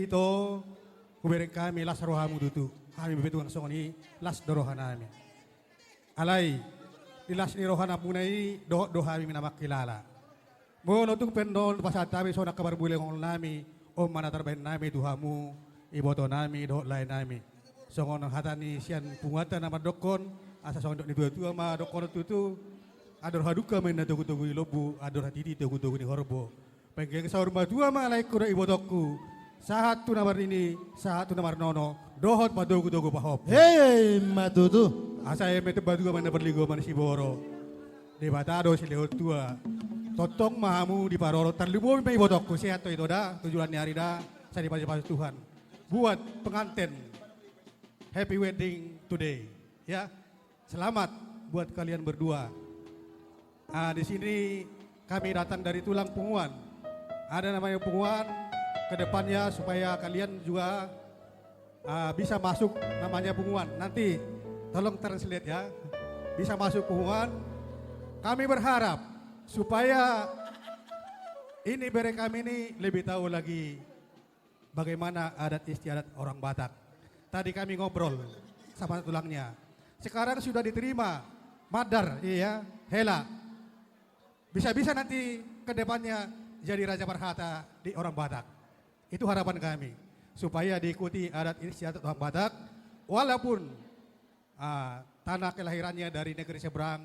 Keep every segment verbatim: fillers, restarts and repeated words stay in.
Ito, hubereng hami las rohamu tutu. Hami pe Tuhan songon i, las do rohanami. Alai di las ni rohanamuna i dohot do hami na mangkilala. Molo tung pe annon pasahat hami songon angka parbuleonnami, on ma na tarbahen nami tu hamu, ibotonami dohot laenami. Songon hata ni sian punguanta na mandokkon, asa songon dok ni tua-tua ma dokkonon tutu. Andor halumpang ma inna togu-togu ni lombu, andor hatiti togu-togu ni horbo. Penggeng saur matua ma laengku dohot ibotongku, sahat tu na marnini, sahat tu na marnono, dohot patogu-togu pahompu. He, ima tutu. Asa eme Debata ma na parlinggoman siboro. Debata do silehon tua. Tongtong ma hamu diparorot, tarlumobi ma ibotongku, sehat do ito da, tu joloan ni ari da, sai dipasu-pasu Tuhan. Buat penganten, happy wedding today. Ya, selamat buat kalian berdua. Ah, di sini kami datang dari tulang punguan. Ada namanya punguan, ke depannya supaya kalian juga, ah, bisa masuk namanya punguan. Nanti tolong translate ya. Bisa masuk punguan. Kami berharap supaya ini bere kami ini lebih tahu lagi bagaimana adat istiadat orang Batak. Tadi kami ngobrol sama tulangnya. Sekarang sudah diterima, mandar, iya, hela. Bisa-bisa nanti ke depannya jadi raja parhata di orang Batak. Itu harapan kami, supaya diikuti adat istiadat orang Batak, walaupun, ah, tanah kelahirannya dari negeri seberang,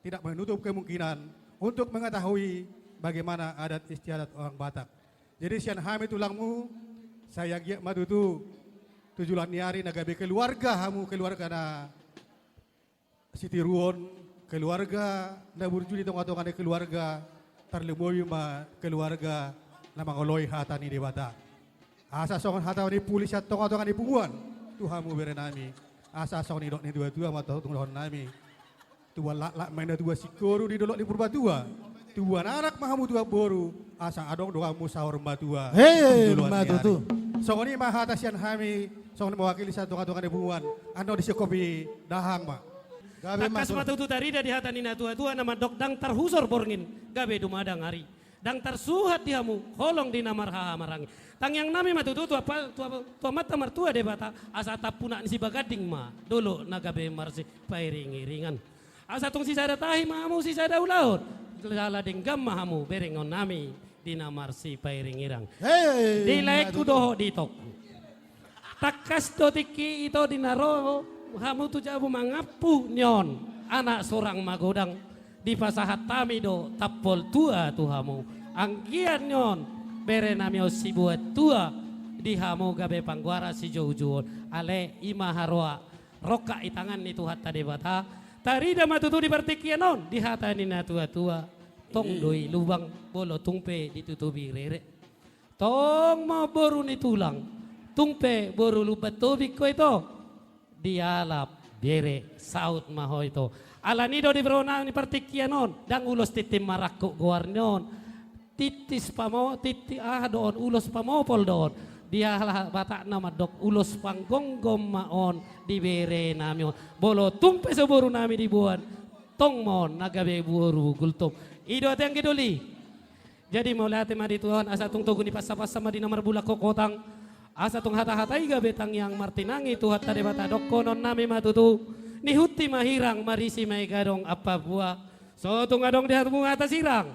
tidak menutup kemungkinan untuk mengetahui bagaimana adat istiadat orang Batak. Jadi sian hami tulangmu, sai anggiat ma tutu tu joloan ni ari na gabe keluarga hamu, keluarga na sitiruon, keluarga na burju di tonga-tonga ni keluarga, tarlumobi ma keluarga na mangoloi hata ni Debata. Asa songon hata ni puli sian tonga-tonga ni punguan tu hamu berenami. Asa songon nidok ni tua-tua ma tung dohononnami. Tubuan laklak ma inna tubuan singkoru di dolok ni Purbatua. Tubuan anak ma hamu tubuan boru, asa adong do hamu saur matua. Hei, tu joloan ni ari. Songon i ma hata sian hami, songon mewakili sian tonga-tonga ni punguan. Annon disingkop i dahahang ma. Gabe ma tutu. Tangkas ma tutu tarida di hata ni na tua-tua na mandok, ndang tarhusor borngin, gabe dumadang ari. Ndang tarsuhat di hamu holong di na marhaha maranggi. Tangiangnami ma tutu tu Amanta Martua Debata, asa tampunak ni Sibaganding ma dolok na gabe marsipairing-iringan. Asa tung sisada tahi ma hamu sisada ulaon, jala denggan ma hamu berengonnami di na marsipairing-iring. Hei, di laengku dohot di itongku. Tangkas do tingki ito di na ro hamu tu jabu mangampu ni on anak sorang magodang, dipasahat hami do tampol tua tu hamu. Anggiat ni on berenami on sibuat tua di hamu gabe panggoaran sijoujou on. Alai i ma haroa rongkap i tangan ni Tuhanta Debata. Tarida ma tutu di partingkian on di hata ni na tua-tua. Tong do i lubang molo tung pe ditutupi rere. Tong ma boru ni tulang, tung pe boru lumban tobing ho ito. Dialap bere saut ma ho ito. Alani do di bere on, alani partingkian on ndang ulos tintin marangkup goar ni on. Tintin pamo, tintin aha do on, ulos pamopol do on. Di halak Batak na mandok ulos panggomgom ma on di berenami on. Molo tung pe so borunami diboan, tong ma on na gabe boru gultom. I do ate anggi doli. Jadi mauliate ma di Tuhan, asa tung togu ni pansapansa ma di na marbulak hotang. Asa tung hata-hata i gabe tangiang martinangi Tuhanta Debata, dohononnami ma tutu. Nihunti ma hirang, marisi ma i gadong ampambua. So tung adong di hamu hata sirang,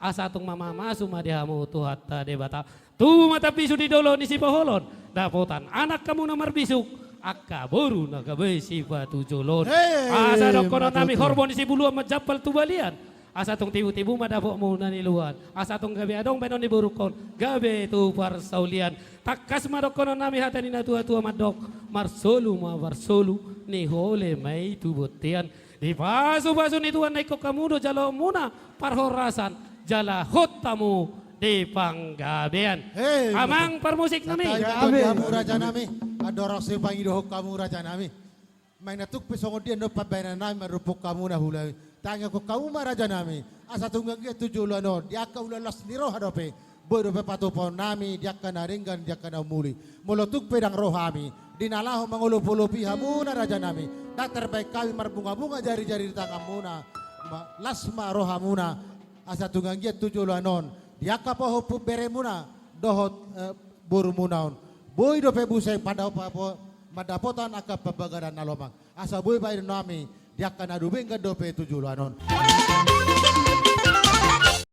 asa tung mamamasu ma di hamu Tuhanta Debata. Tubu ma tambisu di dolok ni Sipoholon, dapotan anak hamu na marbisuk, angka boru na gabe sipatujolon. Hei, asa dohononnami ma tutu. Horbo ni Sibuluan manjampal tu balian. Asa tung tibu-tibu ma dapotmuna niluan. Asa tung gabe adong baenon ni borungkon, gabe tu parsaulian. Tangkas ma dohononnami hata ni na tua-tua mandok, marsolu ma marsolu, nihole ma i tu bontean. Dipasu-pasu ni Tuhan na ingkon hamu do jaloonmuna parhorasan, jala hot hamu di panggabean. Hei, amang parmusik nami. Santabi ma tutu di hamu raja nami. Andorang so dipangidohon hamu raja nami. Manang tung pe songon dia annon pambahenannami mandokkon hamu na hulahula i. Tangiangkon hamu ma raja nami. Asa tung anggiat tu joloan on, di angka ulaon las ni roha dope, boi dope patupaonnami di angka na denggan, di angka na umuli. Molo tung pe ndang ro hami, di na laho mangolop-olopi hamuna raja nami, ndang tarbahen hami marbunga-bunga jari-jari di tanganmuna. Ma, las ma rohamuna. Asa tung anggiat tu joloan on, di angka pahompu beremuna, dohot, eh, borumuna on. Boi dope muse padapo-, mandapotan angka pambagaran na lomak. Asa boi baen nami di angka na dumenggan dope tu joloan on.